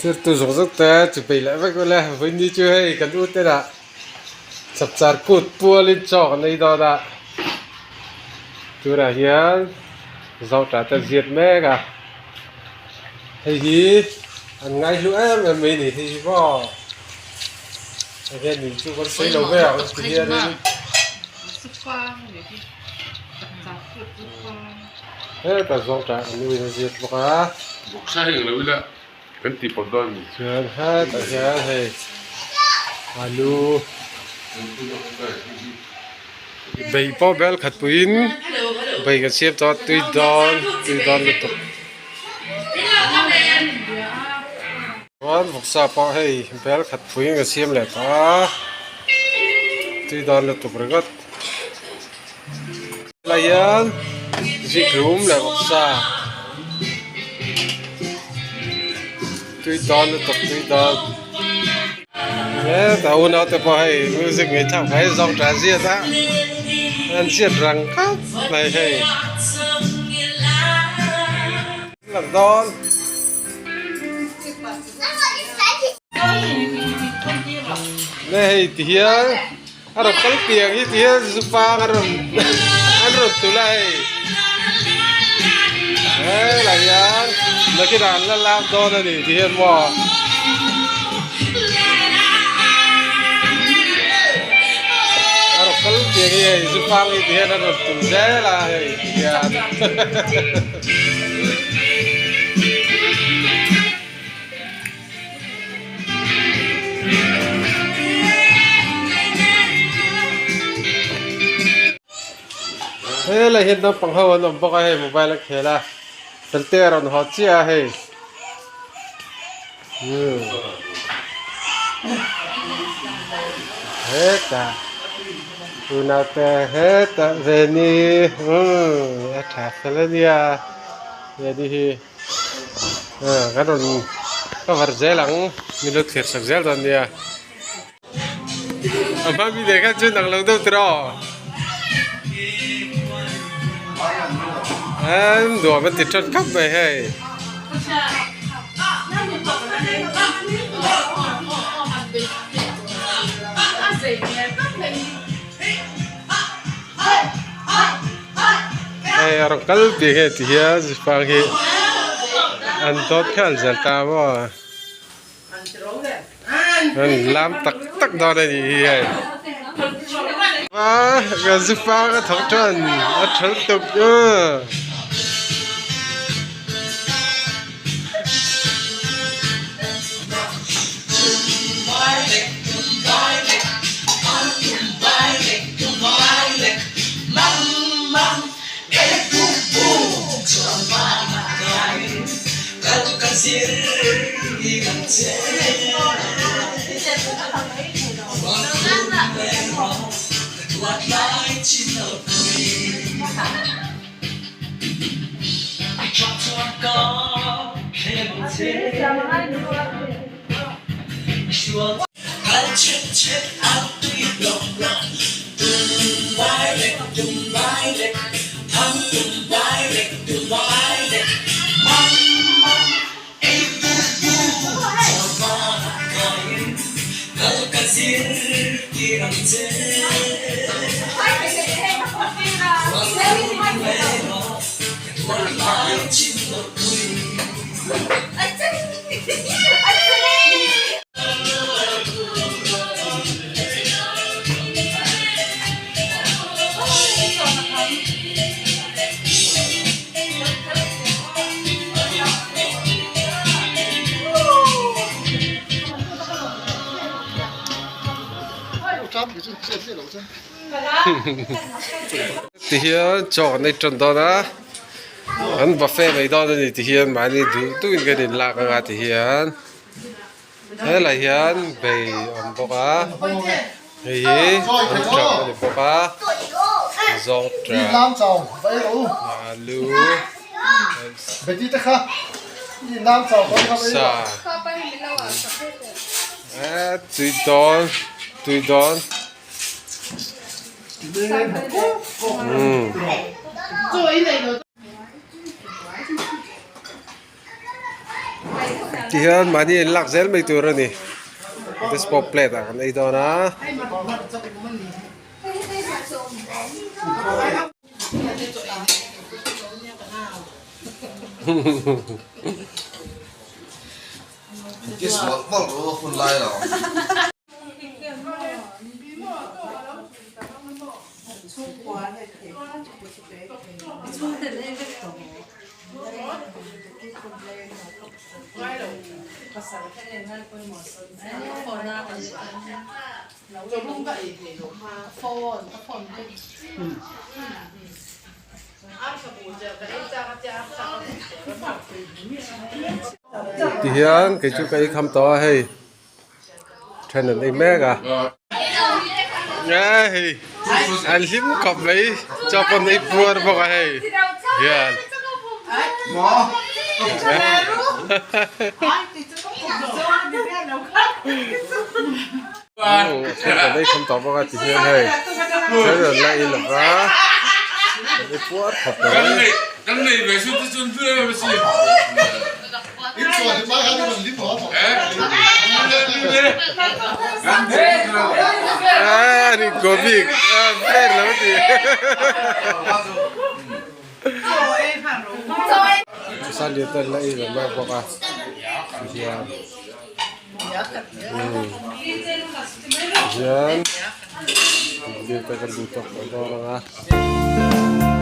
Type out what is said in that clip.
Thirtu zawk zawk te chi peih leh vek ule vawiin chu hei kan u te lah chapchar kut pualin chaw kan ei dawn a tunah hian zawta te ziat mek a hei hi an ngaihlu em em mai a ni hei hi maw hei hian nih chu kan sawi lo ve ang ti hianin. Heta zawng tah an nuin a ziak bawk a. Bawksa hi englo ila kan tih pawp dawn a ni. Chuan hetah hian hei alu bei pawh bel khat puiin bei kan siam tawh a tui dawn tui dawn lutuk. Chuan vawksa pawh hei bel khat puiin kan siam leh tawh a tui dawn lutuk ringawt. Helai hian zikhlum leh vawksa tui dawn lutuk tui dawn hetah unau te pawh hei music ngaihthlak mai zawng tah ziat a an ziat rang khawp mai hei. Lang dawn. Nge hei ti hian a rawn kal piang hi ti hian zupang a rawn an rawn tulh a hei helai hian nakinah an la lak dawn a ni ti hian maw. A rawn kal piang hi hei zupang hi ti hian a rawn tulh zel a hei ti hian. Helai hian naupang ho an awm bawk a hei mobile a khel a felte a rawn haw chiah a hei umm hetah unau te hetah veni umm a tha fel a nia veni hi. Kan rawn cover zel ang min lo thlir sak zel dawn nia a hma mi leh khan chuan ang lo deuh tawh aw an nuam an ti tan khawp mai hei. Hei a rawn kal bik hei ti hian zipang hi an dawt khan zel ta maw an lam tak tak dawn a nih hi hei a ka zipang a thawk than a tha lutuk u. Ti hian chaw kan ei tan dawn a an buffet mai dawn a ni ti hian mahni duh duhin kan inlak anga ti hian helai hian bei a awm bawk a hei hi an tap a ni bawk a zawng tap alu sa tui dawn tui dawn. Tihian mahni in lak zel mai tur a ni. Dispo plate ah kan ei dawn a. Tihian kei chu ka ei kham tawh a hei then an ei mek a hei an hlim khawp mai chaw pawn ei puar bawk a hei hian. Then an ei kham tawh bawk a tihian hei then an la ei lova an ei puar khawp mai. A ni gobi ber lo ti. Salian te an la ei ve mek bawk a tihian tihian bill te kan duh tawk tawh dawn ang a.